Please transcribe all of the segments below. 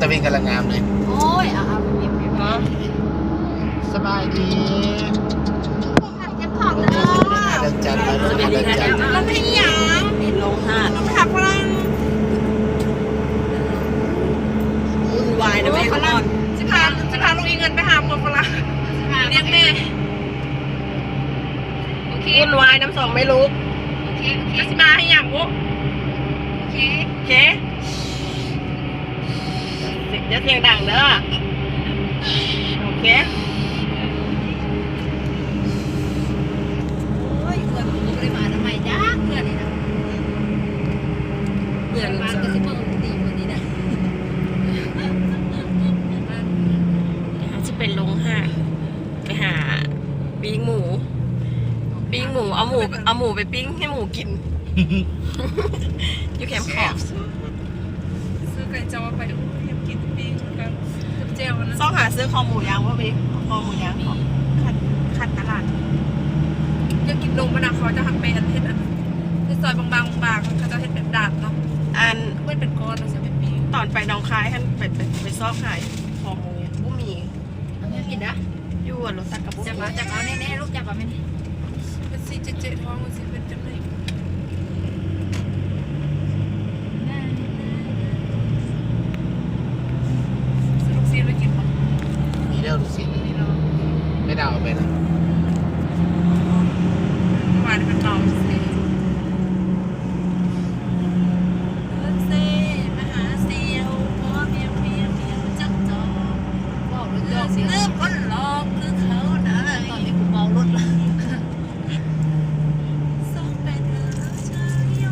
ເວນກຳລັງງາມເລີຍ. ໂອ້ຍ ເອົາ ເອົາ ເກັບ ເກັບ ເນາະ. ສະບາຍດີ. ເກັບຂອງເດີ. ດອກຈັນ ດອກຈັນ ແລ້ວເປັນຫຍັງ? ລົງຫາດ ໄປຫາຝຣັ່ງ. ວຸ່ນວາຍນະແມ່. ໂອ້ຍ ຝຣັ່ງ. ຊິພາ ຊິພາລູກອີເງິນໄປຫາຜົວຝຣັ່ງ ລ້ຽງແມ່. ໂອເຄ ວຸ່ນວາຍນຳສອງແມ່ລູກ. ໂອເຄ ໂອເຄ. ຈະຊິມາໃຫ້ຫຍັງບຸ? ໂອເຄ ໂອເຄ. ຢ່າສຽງດັງເດີ. ໂອເຄ. ໂອ້ຍ ເພື່ອນກູບໍ່ໄດ້ມານຳໃໝ່ຈັກເທື່ອນີ້ນະ. ເພື່ອນມາກໍຊິເບິ່ງດີກວ່ານີ້ນະ. ເຮົາຊິໄປລົງຫາດ ໄປຫາປີ້ງໝູ ປີ້ງໝູ ເອົາໝູ ເອົາໝູໄປປີ້ງໃຫ້ໝູກິນ ຢູ່ແຄມຂອງ. ຊື້ໄກ່ຈ່ອໄປ. ໂອ້ຍ ຢາກກິນປີ້ງຄືກັນ ກັບແຈ່ວອັນນັ້ນ. ຊອກຫາຊື້ຄໍໝູຍ່າງບໍ່ມີ? ຄໍໝູຍ່າງຂອງ ຄັນ ຄັນຕະຫຼາດ. ຢາກກິນນົມມັນນະ ເຂົາເຈົ້າຫັກໄປອັນເຮັດອັນ ເຮັດຊອຍບາງໆ ບາງໆ ເຂົາເຈົ້າເຮັດແບບດາບເນາະ. ອັນ ເຮັດເປັນກ້ອນ ແລ້ວຊິເອົາໄປປີ້ງ. ຕອນໄປໜອງຄາຍຫັ້ນ ໄປ ໄປ ໄປຊອກຫາຄໍໝູ ບໍ່ມີ. ເອົາແນວກິນເດີ້. ຢູ່ລົດຕັກກໍບໍ່ມີ. ຈັບເອົາ ຈັບເອົາແນ່ໆ ລູກ ຈັບເອົາແມ່ນ. ເປັນສີເຈະໆ ທ້ອງມັນຊິເປັນຈັ່ງໃດ? ຊື້ລູກຊີ້ນໄປກິນບໍ່? ມີແລ້ວລູກຊີ້ນ. ມີແລ້ວ. ແມ່ດາວເອົາໄປນະ. ເມື່ອວານນີ້ມັນເມົາຊື່. ເອີເຊ ມະຫາເຊວ ພໍພຽງ ພຽງ ພຽງຈັກຈອງ ເວົ້າແລ້ວຈອງ ລືມຄົນຫຼອກຄືເຂົາໄດ້ ຕອນນີ້ກູເມົາລົດລະ ສອງແປດເອີ ຊາຍໂຍ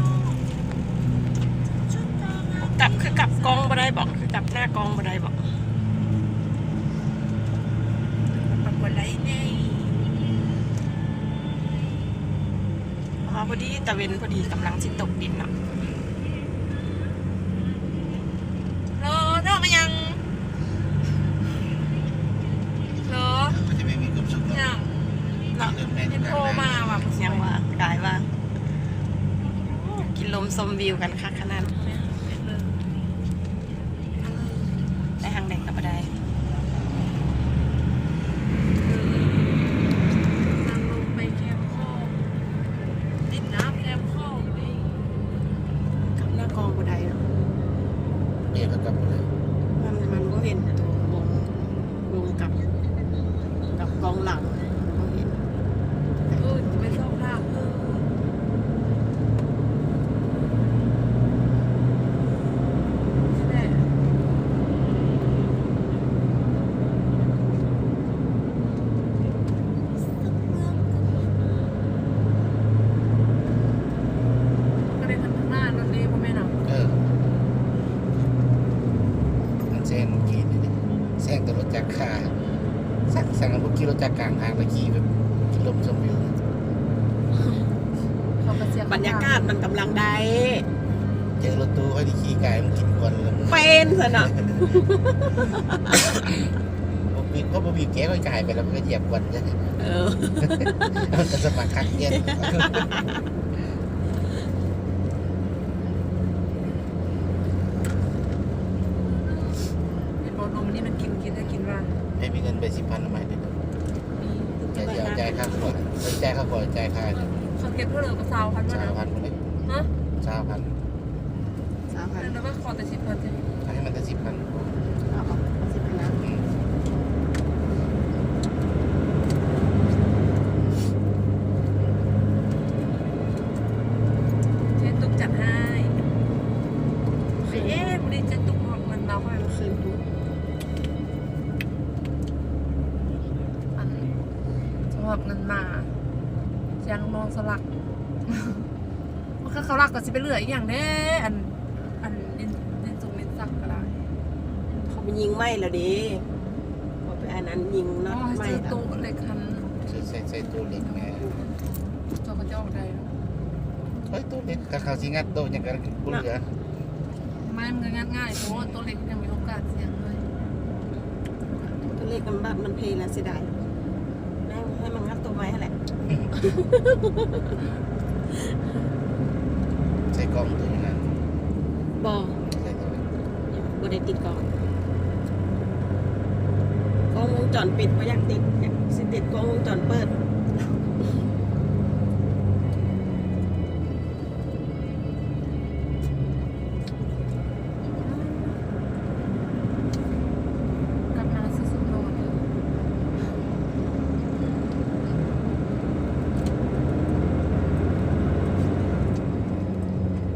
ຈັບ ຄືກັບກ້ອງບໍ່ໄດ້ບໍ? ຄືກັບໜ້າກ້ອງບໍ່ໄດ້ບໍ? ປັບບໍ່ໄດ້ແນ່. ອໍ ພໍດີຕາເວັນ ພໍດີກຳລັງຊິຕົກດິນເນາະ. ໂລ ໂທມາຫຍັງ? ໂລ ມັນຈະໄມ່ມີຄວາມສຸກເນາະ. ຫຍັງ? ເນາະ ເພິ່ນໂທມາວ່າ ຫຍັງວ່າ ກາຍວ່າ ໂອ້ ກິນລົມຊົມວິວກັນຄັກຂະໜາດ. ໄປທາງໃດກໍບໍ່ໄດ້. ເອີ ນັ່ງລົງໄປແຄມຂອງ ຫຼິ້ນນ້ຳແຄມຂອງນີ້ ກັບໜ້າກ້ອງບໍ່ໄດ້ເນາະ. ເອີ ກັບບໍ່ໄດ້ ມັນ ມັນບໍ່ເຫັນໂຕວົງ ລົງກັບ ກັບກ້ອງຫຼັງບໍ່ເຫັນ. ເອີ ໄປຊອກຖາມ ເອີ ແຫຼະ ກໍໄດ້ຄັນທາງໜ້າລົດເລບໍ່ແມ່ນເນາະ. ເອີ ມັນແຊງເມື່ອກີ້ນີ້ ແຊງແຕ່ລົດຈັກຂ້າ ສັກ ສັກ ບໍ່ຂີ່ລົດຈັກກາງທາງ ແລ້ວຂີ່ແບບ ຂີ່ລົມຊົມວິວ. ເຂົາກໍເສຍ ບັນຍາກາດມັນກຳລັງໄດ້ ເຈີລົດຕູ້ຂ້ອຍທີ່ຂີ່ກາຍມັນກິນຄວັນແລ້ວ ເປັນຊັ້ນເນາະ. ບໍ່ບີບ ເຂົາບໍ່ບີບແກຂ້ອຍກາຍໄປແລ້ວ ມັນກໍຢຽບຄວັນ. ເອີ ມັນກໍສະໝັກຄັກແຍງ. ເຫັນບໍ່ ນົມອັນນີ້ມັນກິນ ກິນ ໃຫ້ກິນວ່າ ໃຫ້ມີເງິນໄປສິບພັນ ເອົາມາໃຫ້ເດ້. ມີ ຈ່າຍ ຈ່າຍຄ່າຄົວ ຈ່າຍຄ່າຄົວ ຈ່າຍຄ່າ ເຂົາເກັບເທົ່າໃດກໍຊາວພັນ ຊາວພັນພຸ້ນເດ້. ຮະ ຊາວພັນ ຊາວພັນ ແຕ່ວ່າຂໍແຕ່ສິບພັນ ໃຫ້ມັນແຕ່ສິບພັນ. ເອົາ ເອົາສິບພັນນະ. ອືມ ເຈຕຸກຈັດໃຫ້. ເອີ ມື້ນີ້ເຈຕຸກມອບເງິນເຮົາໃຫ້ ຄືນ ອັນ ສະພາບເງິນມາ ຢ່າງນ້ອງສະຫຼັກ ຄັນເຂົາລັກກໍຊິໄປເຫຼືອອີ່ຫຍັງແດ່ ອັນ ອັນ ເນັ້ນ ເນັ້ນຊົງເນັ້ນສັກກໍໄດ້. ເຂົາໄປຍິງໃໝ່ແລ້ວເດ້ ເຂົາໄປອັນນັ້ນຍິງນັດໃໝ່. ໃສ່ໂຕະເຫຼັກຫັ້ນ ໃສ່ ໃສ່ ໃສ່ໂຕະເຫຼັກແດ່. ເຈົ້າກໍຈອກໄດ້ ໃສ່ໂຕະເຫຼັກ ຄັນເຂົາຊິງັດໂຕະຫຍັງກໍບໍ່ເຫຼືອ. ໄມ້ມັນກໍງັດງ່າຍໂພດ ໂຕເຫຼັກຍັງມີໂອກາດສ່ຽງເລີຍ. ໂຕເຫຼັກມັນບາດມັນເພແລ້ວເສຍດາຍ ໃຫ້ມັນງັດໂຕໃໝ່ຫັ້ນແຫຼະ. ໃສ່ກ້ອງໂຕນັ້ນ ບໍ່ ໃສ່ໂຕເຫຼັກ ບໍ່ໄດ້ຕິດກ້ອງ. ວົງຈອນປິດ ບໍ່ຢາກຕິດ ຢາກຊິຕິດກ້ອງວົງຈອນເປີດ. ກັບມາຊິສຸດໂລດ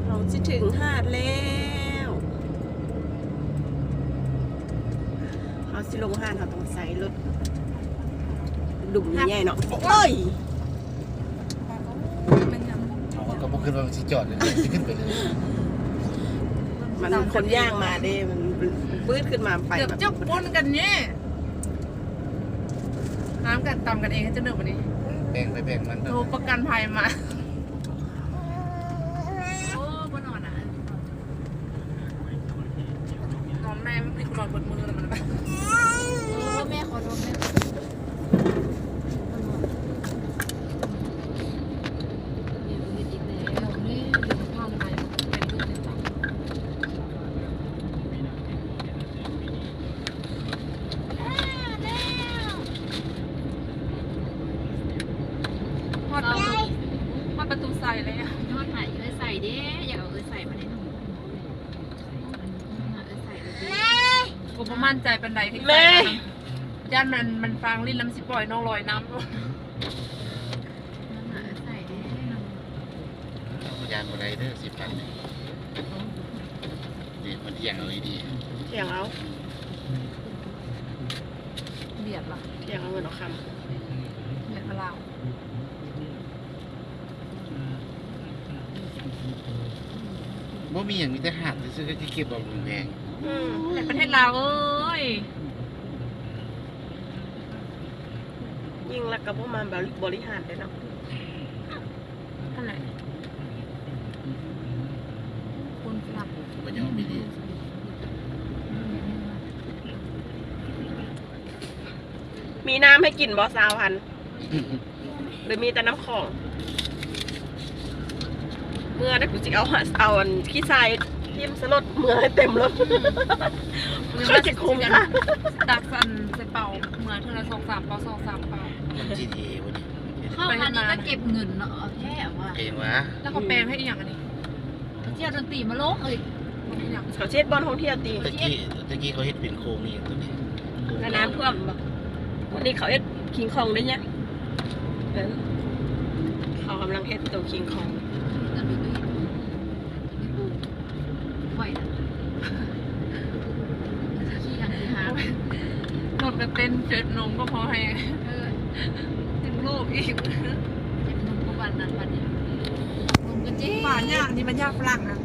ເຮົາຊິເຖິງຫາດແລ້ວ. ເຮົາຊິລົງຫາດ ເຮົາຕ້ອງໃຊ້ລົດດຸ່ມໃຫຍ່ໆເນາະ. ໂອ້ຍ ເຮົາກໍບໍ່ຄິດວ່າມັນຊິຈອດເລີຍ ຊິຂຶ້ນໄປເລີຍ. ມັນຄົນຍ່າງມາເດ້ ມັນປືດຂຶ້ນມາໄປ ເກືອບແບບຈົກປົນກັນນີ້. ນ້ຳກັນຕຳກັນເອງ ຈະເນີບນີ້ ແບ່ງໄປແບ່ງມັນ ໂທປະກັນໄພມາ. ໂອ້ ບໍ່ນອນນະ. ນອນແມ່ ມີຄົນນອນເບິດມື້ແລ້ວມັນ ເອີ ແມ່ຂໍໂທດແມ່. ຮອດປະຕູ ຮອດປະຕູໃສ່ແລ້ວ. ຮອດໃຫ້ເອື້ອຍໃສ່ເດ້ ຢາກເອົາເອື້ອຍໃສ່ມາໃນໜຸ່ມ. ໂອ້ ບໍ່ໝັ້ນໃຈປານໃດທີ່ໃສ່ ຢ້ານມັນ ມັນຟາງລິ້ນແລ້ວມັນຊິປ່ອຍນ້ອງລອຍນ້ຳ. ຢ້ານບໍ່ໄດ້ເດີ ສິບພັນນີ້ ນີ້ມັນທ່ຽງເອົາດີໆ ທ່ຽງເອົາ ບຽດລະ ທ່ຽງເອົາເງິນເອົາຄຳ ບຽດມາລາວ. ບໍ່ມີຫຍັງ ມີແຕ່ຫາດຊື່ໆ ກໍຊິເກັບເອົາແພງ. ອືມ ໃນປະເທດລາວເອີຍ ຍິງແລ້ວກໍບໍ່ມາບໍລິຫານເດ້ເນາະ. ຫັ້ນແຫຼະ ຄົນຝຣັ່ງບໍ່ຍອມອີ່ຫຼີ. ມີນ້ຳໃຫ້ກິນບໍ່ ຊາວພັນ ຫຼືມີແຕ່ນ້ຳຂອງ? ເມື່ອໃດກູຊິເອົາ ເອົາອັນຂີ້ຊາຍຖິ້ມໃສ່ລົດ ເມືອໃຫ້ເຕັມລົດ ຄືຊິຄຸ້ມຄ່າ. ຕັກອັນໃສ່ເປົາ ເມືອເທື່ອລະສອງສາມເປົາ ສອງສາມເປົາ. ມັນຈີທີເອບໍ່ນີ້? ເຂົ້າມານີ້ກໍເກັບເງິນເນາະ ເອົາແທ້ວ່າ ເອງວ່າ ແລ້ວເຂົາແປງໃຫ້ອີ່ຫຍັງອັນນີ້? ເຂົາຊິເອົາດົນຕີມາລົງເອີຍ. ເຂົາຊິເຮັດບ່ອນທ່ອງທ່ຽວຕິ? ຕະກີ້ ຕະກີ້ເຂົາເຮັດເປັນໂຄງອີ່ຫຍັງຕົວນີ້ ແລ້ວນ້ຳຖ້ວມບໍ່? ວັນນີ້ເຂົາເຮັດຄິງຄອງໄດ້ຍະ. ເອີ ເຂົາກຳລັງເຮັດໂຕຄິງຄອງ. ຂ້ອຍນະ ຂີ່ຫຍັງຊິຫາ ລົດກໍເຕັ້ນ ເຈັບນົມກໍພໍແຮງ. ເອີ ເຈັບໂລກອີກ ເຈັບນົມກໍປານນັ້ນປານນີ້. ນົມກໍເຈັບ ປານຫຍ້ານີ້ມັນຫຍ້າຝຣັ່ງນະ.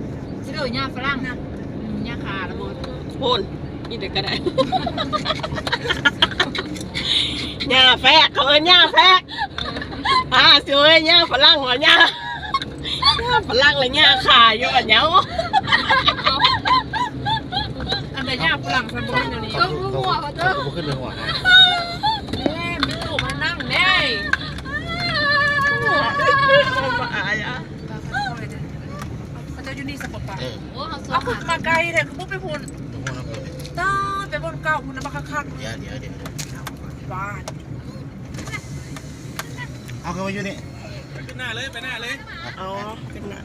ຊິເອີຫຍ້າຝຣັ່ງນະ ຫຍ້າຄາລະບໍ່? ໂພນ ອີ່ເດັກກໍໄດ້ ຫຍ້າແຟກ ເຂົາເອີ້ນຫຍ້າແຟກ. ອ່າ ຊິເອີຫຍ້າຝຣັ່ງ ຫຍ້າ ຫຍ້າຝຣັ່ງ ແລະຫຍ້າຄາຢູ່ອັນເຍົາ. ອັນໃດຫຍ້າຝຣັ່ງ ຊັ້ນບໍ່ເຫັນແນວນີ້ ເຂົາ ເຂົາ ເຂົາບໍ່ຂຶ້ນເລີຍຫົວ. ເອີ ມີໂຕມານັ່ງເດ້. ເຂົາເຈົ້າຢູ່ນີ້ສະບົດປະ. ເອີ ໂອ້ ເຮົາ ເອົາຂຶ້ນມາໄກແທ້ ຄືບໍ່ໄປພຸ້ນ? ຕາຍ ໄປບ່ອນເກົ່າພຸ້ນນະ ບັກຄັກໆ. ດຽວ ດຽວ ດຽວ ບ້ານ. ເອົາ ຄືວ່າຢູ່ນີ້ ຂຶ້ນໜ້າເລີຍ ໄປໜ້າເລີຍ. ອໍ ຂຶ້ນໜ້າ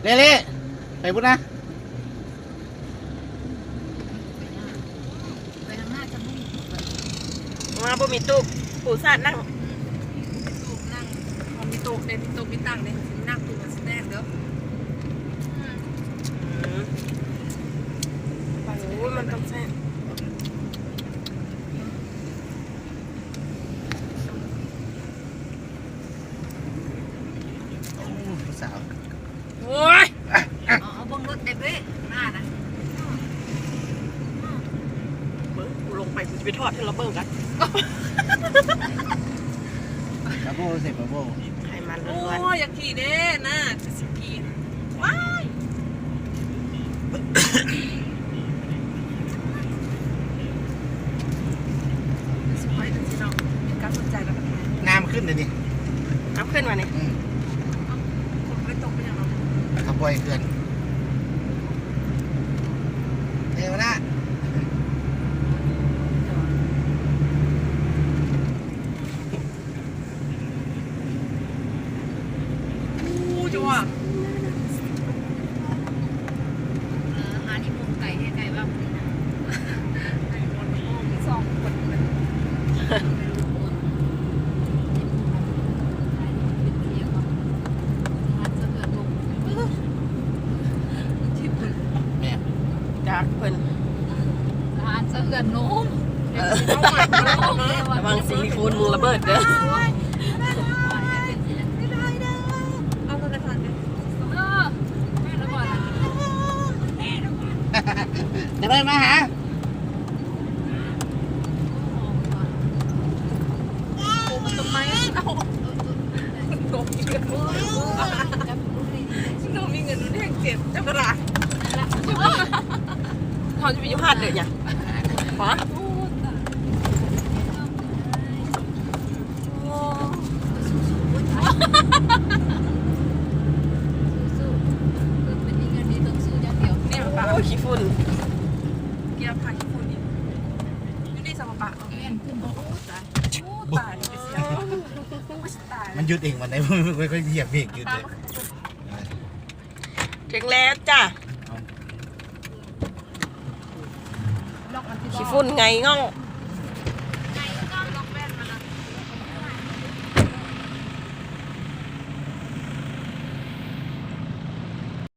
ເລເລ ໄປພຸ້ນນະ. ໄປທາງໜ້າຈະບໍ່ມີ ວ່າບໍ່ມີຕູ້ ປູສາດນັ່ງ ອືມ ມີຕູ້ນັ່ງ ມັນມີໂຕະເດ້ ມີໂຕະມີຕັ່ງເດ້ ນັ່ງຕູມັນສະແຕນເດີ. ອືມ ໂອ້ຍ ມັນຕ້ອງແຊບ. ໂອ້ ຜູ້ສາວ ໂອ້ຍ ເອົາ ເອົາເບິ່ງລົດໄດ້ເວີຍ ໜ້ານະ ເບິ່ງ ກູລົງໄປ ກູຊິໄປຖອດໃຫ້ລາວເບິ່ງກັນ. ປາໂບ ໃສ່ປາໂບ ໄຂມັນລ້ວນໆ. ໂອ້ຍ ຢາກຂີ່ເດ້ ໜ້າ ຄືຊິຂີ່ ວ້າຍ. ນ້ຳຂຶ້ນເດນີ້ ນ້ຳຂຶ້ນວ່ານີ້. ອືມ ຝົນບໍ່ໄດ້ຕົກເປັນຫຍັງເນາະ ເຂົາປ່ອຍເຂື່ອນ. ເດີນາ ອູ້ ຈັງຫວະ ເອີ ຫາທີ່ໝົກໄກ່ໃຫ້ໄກ່ວ່າມື້ນີ້ນະ ສອງຄົນ ແມ່ນ ຈາກເພິ່ນ ລະຫານສະເຮືອນໂນມ ເອີ ລະວັງຊິລິໂຄນມຶງລະເບີດເດີ ເອີ ແມ່ນລະບໍ່ນະ ຈະໄດ້ມາຫາ ໂອ້ ມັນຕ້ອງໄມ້ ໂອ້ ໂຕມີເງິນ ໂຕມີເງິນ ມັນແຮງເຈັບ ເຈົ້າກະລາ ເຮົາຈະໄປຢູ່ຫາດເດີຫຍັງ ຫວາ ໂອ້ ສູ້ໆ ເກີດເປັນມີເງິນນີ້ຕ້ອງສູ້ຢ່າງດຽວ ໂອ້ ຂີ້ຝຸ່ນ ກຽມພາຂີ້ຝຸ່ນອີກ ຢູ່ນີ້ສະມະປະ ແມ່ນຂຶ້ນບໍ່ ໂອ້ ຕາຍ ໂອ້ ຕາຍ ຕາຍ ມັນຢຸດເອງ ມັນໄດ້ ມັນຄ່ອຍໆຫຽບເບຣກຢຸດເລີຍ ເຖິງແລ້ວຈ້າ ຂີ້ຝຸ່ນໄງເງາະ